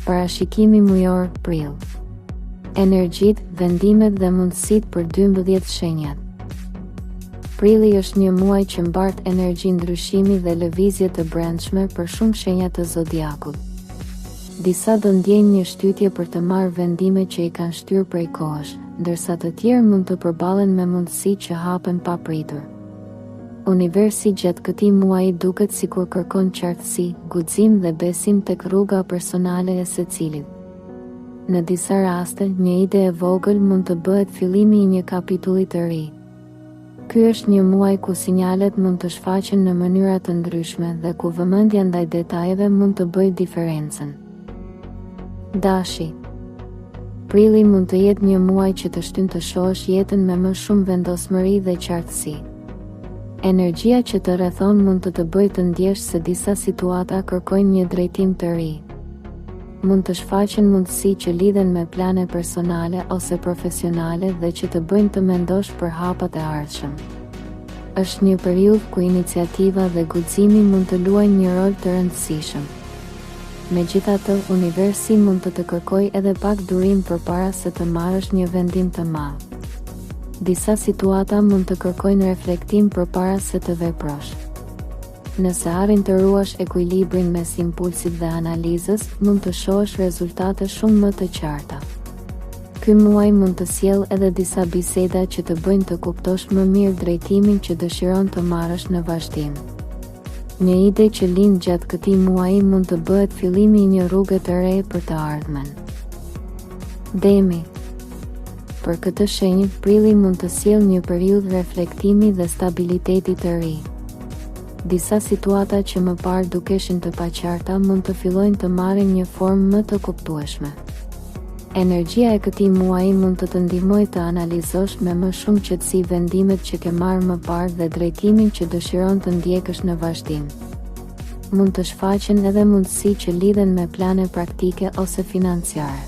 Parashikimi mujor, prill. Energjitë, vendimet dhe mundësitë për 12 shenjat. Prilli është një muaj që mbart energji ndryshimi dhe lëvizje të brendshme për shumë shenja të zodiakut. Disa do ndjejnë një shtytje për të marrë vendime që i kanë shtyrë prej kohësh, ndërsa të tjerë mund të përballen me mundësi që hapen papritur. Universi gjatë këtij muaji duket sikur kërkon qartësi, guxim dhe besim tek rruga personale e secilit. Në disa raste, një ide e vogël mund të bëhet fillimi i një kapitulli të ri. Ky është një muaj ku sinjalet mund të shfaqen në mënyra të ndryshme dhe ku vëmendja ndaj detajeve mund të bëjë diferencën. Dashi Prilli mund të jetë një muaj që të shtyn të shohësh jetën me më shumë vendosmëri dhe qartësi. Energjia që të rrethon mund të të bëjë të ndjesh se disa situata kërkojnë një drejtim të ri. Mund të shfaqen mundësi që lidhen me plane personale ose profesionale dhe që të bëjnë të mendosh për hapat e ardhshëm. Është një periudhë ku iniciativa dhe guximi mund të luajnë një rol të rëndësishëm. Megjithatë, universi mund të të kërkojë edhe pak durim përpara se të marrësh një vendim të madh. Disa situata mund të kërkojnë reflektim përpara se të veprosh. Nëse arrin të ruash ekuilibrin mes impulsit dhe analizës, mund të shohësh rezultate shumë më të qarta. Ky muaj mund të sjellë edhe disa biseda që të bëjnë të kuptosh më mirë drejtimin që dëshiron të marrësh në vazhdim. Një ide që lind gjatë këtij muaji mund të bëhet fillimi i një rruge të re për të ardhmen. Demi Për këtë shenjë, prilli mund të sjellë një periudhë reflektimi dhe stabiliteti të ri. Disa situata që më parë dukeshin të paqarta mund të fillojnë të marrin një formë më të kuptueshme. Energjia e këtij muaji mund të të ndihmojë të analizosh me më shumë qetësi vendimet që ke marrë më parë dhe drejtimin që dëshiron të ndjekësh në vazhdim. Mund të shfaqen edhe mundësi që lidhen me plane praktike ose financiare.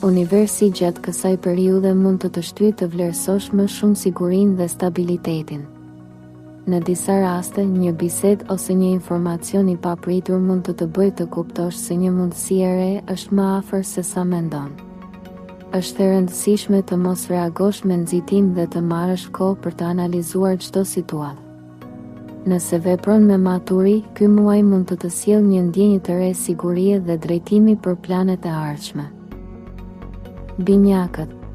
Universi gjatë kësaj periudhe mund të të shtyjë të vlerësosh më shumë sigurinë dhe stabilitetin. Në disa raste, një bisedë ose një informacion i papritur mund të të bëjë të kuptosh se një mundësi e re është më afër se sa mendon. Është e rëndësishme të mos reagosh me nxitim dhe të marrësh kohë për të analizuar çdo situatë. Nëse vepron me maturi, ky muaj mund të të sjellë një ndjenjë të re sigurie dhe drejtimi për planet e ardhshme. Binjakët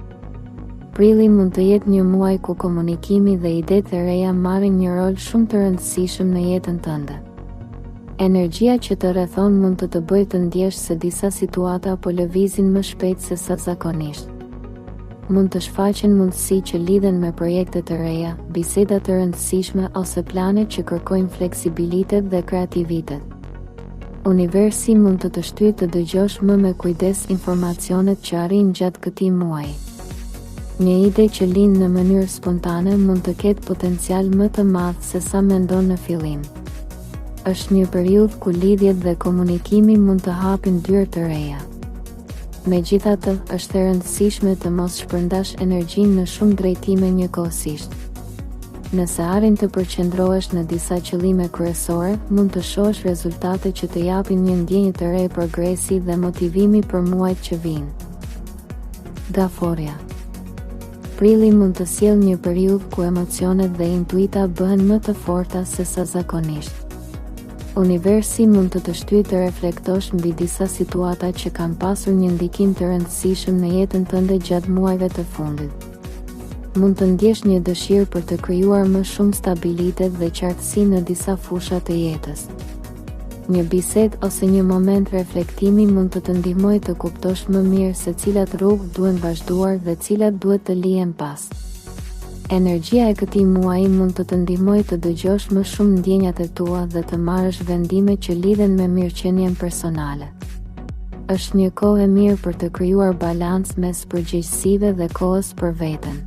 Prilli mund të jetë një muaj ku komunikimi dhe idetë e reja marrin një rol shumë të rëndësishëm në jetën tënde. Energjia që të rrethon mund të të bëjë të ndjesh se disa situata po lëvizin më shpejt se sa zakonisht. Mund të shfaqen mundësi që lidhen me projekte të reja, biseda të rëndësishme ose plane që kërkojnë fleksibilitet dhe kreativitet. Universi mund të të shtyjë të dëgjosh më me kujdes informacionet që arrijnë gjatë këtij muaji. Një ide që lind në mënyrë spontane mund të ketë potencial më të madh se sa mendon në fillim. Është një periudhë ku lidhjet dhe komunikimi mund të hapin dyer të reja. Megjithatë, është e rëndësishme të mos shpërndash energjinë në shumë drejtime njëkohësisht. Nëse arrin të përqendrohesh në disa qëllime kryesore, mund të shohësh rezultate që të japin një ndjenjë të re progresi dhe motivimi për muajt që vijnë. Gaforrja Prilli mund të sjellë një periudhë ku emocionet dhe intuita bëhen më të forta se sa zakonisht. Universi mund të të shtyjë të reflektosh mbi disa situata që kanë pasur një ndikim të rëndësishëm në jetën tënde gjatë muajve të fundit. Mund të ndjesh një dëshirë për të krijuar më shumë stabilitet dhe qartësi në disa fusha të jetës. Një bisedë ose një moment reflektimi mund të të ndihmojë të kuptosh më mirë se cilat rrugë duhen vazhduar dhe cilat duhet të lihen pas. Energjia e këtij muaji mund të të ndihmojë të dëgjosh më shumë ndjenjat e tua dhe të marrësh vendime që lidhen me mirëqenien personale. Është një kohë e mirë për të krijuar balancë mes përgjegjësive dhe kohës për veten.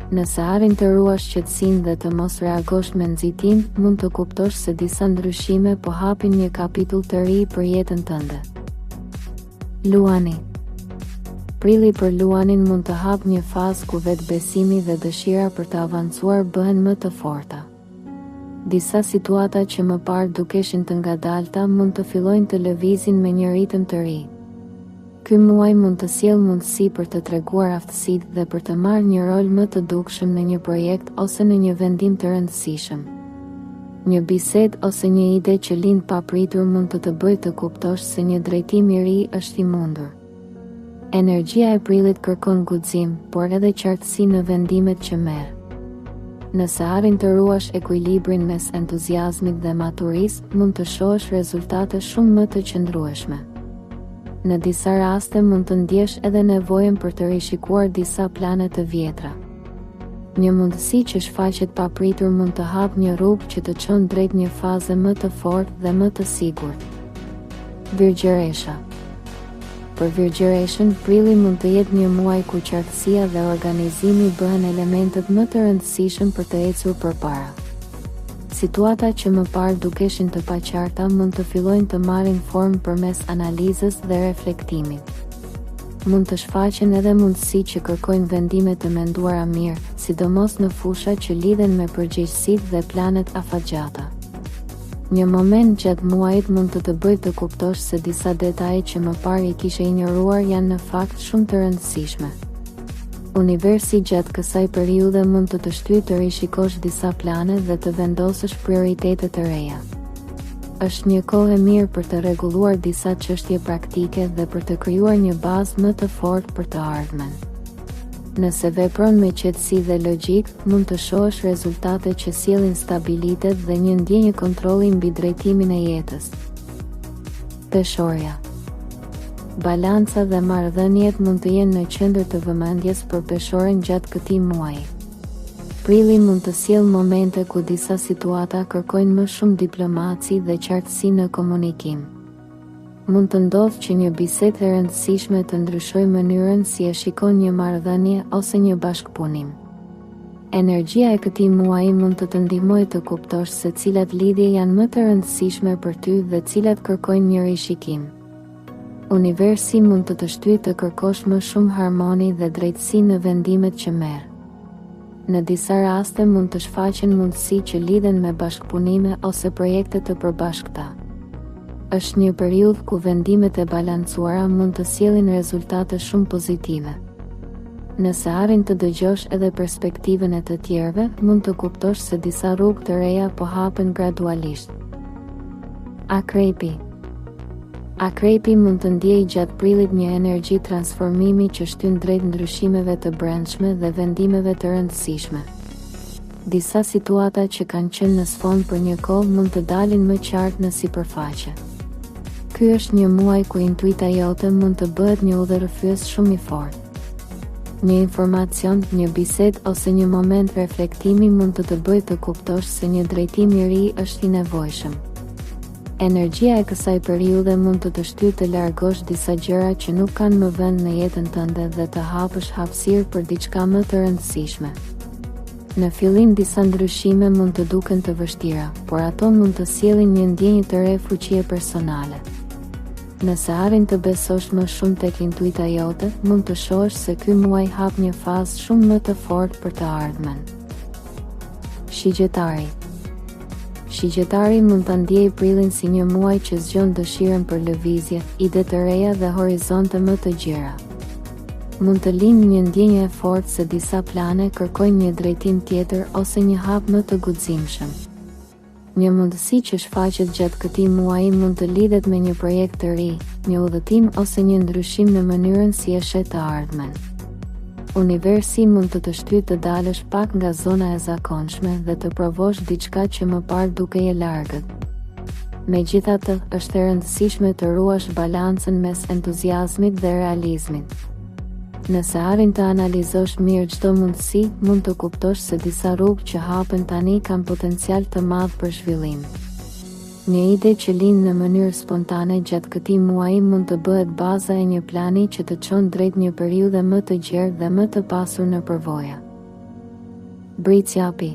Nëse arrin të ruash qetësinë dhe të mos reagosh me nxitim, mund të kuptosh se disa ndryshime po hapin një kapitull të ri për jetën tënde. Luani Prilli për Luanin mund të hapë një fazë ku vetëbesimi dhe dëshira për të avancuar bëhen më të forta. Disa situata që më parë dukeshin të ngadalta mund të fillojnë të lëvizin me një ritëm të ri. Ky muaj mund të sjellë mundësi për të treguar aftësitë dhe për të marrë një rol më të dukshëm në një projekt ose në një vendim të rëndësishëm. Një bisedë ose një ide që lind papritur mund të të bëjë të kuptosh se një drejtim i ri është i mundur. Energjia e prillit kërkon guxim, por edhe qartësi në vendimet që merr. Nëse arrin të ruash ekuilibrin mes entuziazmit dhe maturisë, mund të shohësh rezultate shumë më të qëndrueshme. Në disa raste mund të ndjesh edhe nevojën për të rishikuar disa plane të vjetra. Një mundësi që shfaqet papritur mund të hapë një rrugë që të çon drejt një faze më të fortë dhe më të sigurt. Virgjëresha Për Virgjëreshën, prilli mund të jetë një muaj ku qartësia dhe organizimi bëhen elementët më të rëndësishëm për të ecur përpara. Situata që më parë dukeshin të paqarta mund të fillojnë të marrin formë përmes analizës dhe reflektimit. Mund të shfaqen edhe mundësi që kërkojnë vendime të menduara mirë, sidomos në fusha që lidhen me përgjegjësitë dhe planet afatgjata. Një moment gjatë muajit mund të të bëjë të kuptosh se disa detaje që më parë i kishe injoruar janë në fakt shumë të rëndësishme. Universi gjatë kësaj periudhe mund të të shtyjë të rishikosh disa plane dhe të vendosësh prioritete të reja. Është një kohë e mirë për të rregulluar disa çështje praktike dhe për të krijuar një bazë më të fortë për të ardhmen. Nëse vepron me qetësi dhe logjikë, mund të shohësh rezultate që sjellin stabilitet dhe një ndjenjë kontrolli mbi drejtimin e jetës. Peshorja Balanca dhe marrëdhëniet mund të jenë në qendër të vëmendjes për Peshoren gjatë këtij muaji. Prilli mund të sjellë momente ku disa situata kërkojnë më shumë diplomaci dhe qartësi në komunikim. Mund të ndodhë që një bisedë e rëndësishme të ndryshojë mënyrën si e shikon një marrëdhënie ose një bashkëpunim. Energjia e këtij muaji mund të të ndihmojë të kuptosh se cilat lidhje janë më të rëndësishme për ty dhe cilat kërkojnë një rishikim. Universi mund të të shtyjë të kërkosh më shumë harmoni dhe drejtësi në vendimet që merr. Në disa raste mund të shfaqen mundësi që lidhen me bashkëpunime ose projekte të përbashkëta. Është një periudhë ku vendimet e balancuara mund të sjellin rezultate shumë pozitive. Nëse arrin të dëgjosh edhe perspektivën e të tjerëve, mund të kuptosh se disa rrugë të reja po hapen gradualisht. Akrepi Akrepi mund të ndjejë gjatë prillit një energji transformimi që shtyn drejt ndryshimeve të brendshme dhe vendimeve të rëndësishme. Disa situata që kanë qenë në sfond për një kohë mund të dalin më qartë në sipërfaqe. Ky është një muaj ku intuita jote mund të bëhet një udhërrëfyes shumë i fortë. Një informacion, një bisedë ose një moment reflektimi mund të të bëjë të kuptosh se një drejtim i ri është i nevojshëm. Energjia e kësaj periudhe mund të të shtyjë të largosh disa gjëra që nuk kanë më vend në jetën tënde dhe të hapësh hapësirë për diçka më të rëndësishme. Në fillim disa ndryshime mund të duken të vështira, por ato mund të sjellin një ndjenjë të re fuqie personale. Nëse arrin të besosh më shumë tek intuita jote, mund të shohësh se ky muaj hap një fazë shumë më të fortë për të ardhmen. Shigjetari Shigjetari mund ta ndjejë prillin si një muaj që zgjon dëshirën për lëvizje, ide të reja dhe horizonte më të gjera. Mund të lindë një ndjenjë e fortë se disa plane kërkojnë një drejtim tjetër ose një hap më të guximshëm. Një mundësi që shfaqet gjatë këtij muaji mund të lidhet me një projekt të ri, një udhëtim ose një ndryshim në mënyrën si e sheh të ardhmen. Universi mund të të shtyjë të dalësh pak nga zona e zakonshme dhe të provosh diçka që më parë dukej e largët. Megjithatë, është e rëndësishme të ruash balancën mes entuziazmit dhe realizmit. Nëse arrin të analizosh mirë çdo mundësi, mund të kuptosh se disa rrugë që hapen tani kanë potencial të madh për zhvillim. Një ide që lind në mënyrë spontane gjatë këtij muaji mund të bëhet baza e një plani që të çon drejt një periudhe më të gjerë dhe më të pasur në përvoja. Bricjapi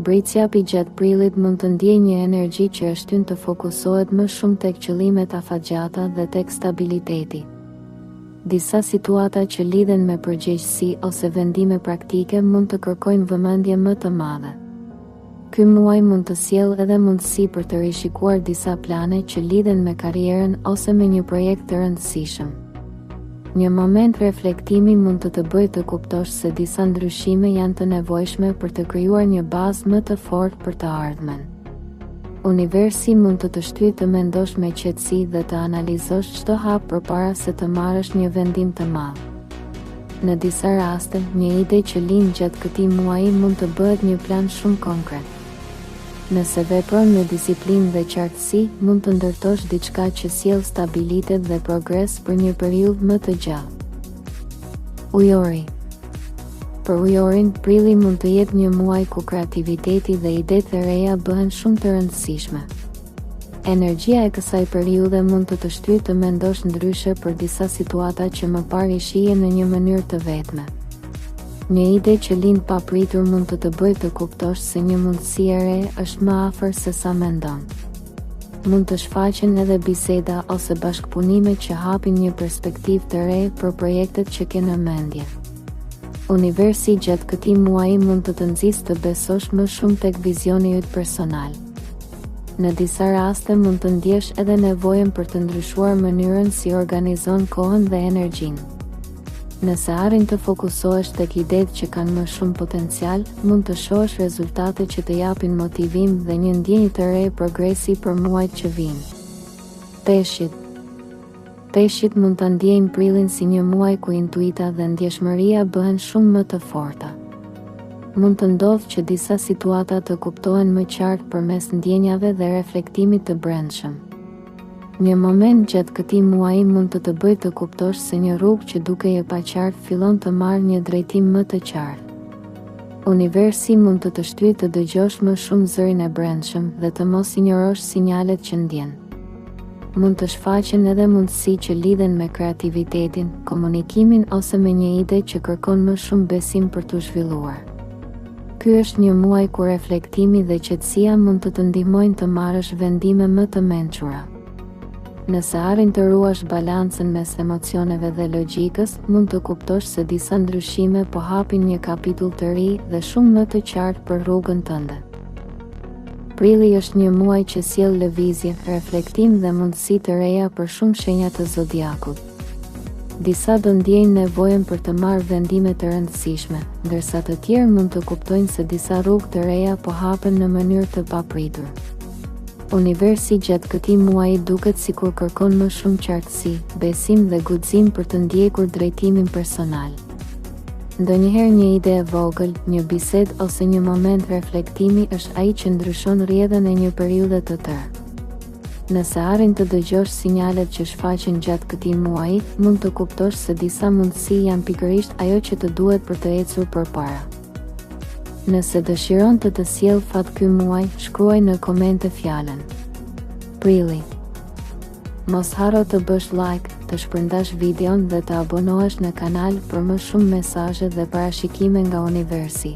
Bricjapi gjatë prillit mund të ndjejë një energji që e shtyn të fokusohet më shumë tek qëllimet afatgjata dhe tek stabiliteti. Disa situata që lidhen me përgjegjësi ose vendime praktike mund të kërkojnë vëmendje më të madhe. Ky muaj mund të sjellë edhe mundësi për të rishikuar disa plane që lidhen me karrierën ose me një projekt të rëndësishëm. Një moment reflektimi mund të të bëjë të kuptosh se disa ndryshime janë të nevojshme për të krijuar një bazë më të fortë për të ardhmen. Universi mund të të shtyjë të mendosh me qetësi dhe të analizosh çdo hap përpara se të marrësh një vendim të madh. Në disa raste, një ide që lind gjatë këtij muaji mund të bëhet një plan shumë konkret. Nëse vepron me disiplinë dhe qartësi, mund të ndërtosh diçka që sjell stabilitet dhe progres për një periudhë më të gjatë. Ujori Për ujorin, prilli mund të jetë një muaj ku kreativiteti dhe idetë e reja bëhen shumë të rëndësishme. Energjia e kësaj periudhe mund të të shtyjë të mendosh ndryshe për disa situata që më parë i shihje në një mënyrë të vetme. Një ide që lind papritur mund të të bëjë të kuptosh se një mundësi e re është më afër se sa mendon. Mund të shfaqen edhe biseda ose bashkëpunime që hapin një perspektivë të re për projektet që ke në mendje. Universi gjatë këtij muaji mund të të nxisë të besosh më shumë tek vizioni yt personal. Në disa raste mund të ndjesh edhe nevojën për të ndryshuar mënyrën si organizon kohën dhe energjinë. Nëse arrin të fokusohesh tek idetë që kanë më shumë potencial, mund të shohësh rezultate që të japin motivim dhe një ndjenjë të re progresi për muajt që vijnë. Peshqit Peshqit mund ta ndjejnë prillin si një muaj ku intuita dhe ndjeshmëria bëhen shumë më të forta. Mund të ndodhë që disa situata të kuptohen më qartë përmes ndjenjave dhe reflektimit të brendshëm. Një moment gjatë këtij muaji mund të të bëjë të kuptosh se një rrugë që dukej e paqartë fillon të marrë një drejtim më të qartë. Universi mund të të shtyjë të dëgjosh më shumë zërin e brendshëm dhe të mos injorosh sinjalet që ndjen. Mund të shfaqen edhe mundësi që lidhen me kreativitetin, komunikimin ose me një ide që kërkon më shumë besim për t'u zhvilluar. Ky është një muaj ku reflektimi dhe qetësia mund të të ndihmojnë të marrësh vendime më të mençura. Nëse arrin të ruash balancën mes emocioneve dhe logjikës, mund të kuptosh se disa ndryshime po hapin një kapitull të ri dhe shumë më të qartë për rrugën tënde. Prilli është një muaj që sjell lëvizje, reflektim dhe mundësi të reja për shumë shenja të zodiakut. Disa do ndjejnë nevojën për të marrë vendime të rëndësishme, ndërsa të tjerë mund të kuptojnë se disa rrugë të reja po hapen në mënyrë të papritur. Universi gjatë këtij muaji duket sikur kërkon më shumë qartësi, besim dhe guxim për të ndjekur drejtimin personal. Ndonjëherë një ide e vogël, një bisedë ose një moment reflektimi është ai që ndryshon rrjedhën e një periudhe të tërë. Nëse arrin të dëgjosh sinjalet që shfaqen gjatë këtij muaji, mund të kuptosh se disa mundësi janë pikërisht ajo që të duhet për të ecur përpara. Nëse dëshiron të të sjellë fat ky muaj, shkruaj në komente fjalën Prilli. Mos harro të bësh like, të shpërndash videon dhe të abonohesh në kanal për më shumë mesazhe dhe parashikime nga universi.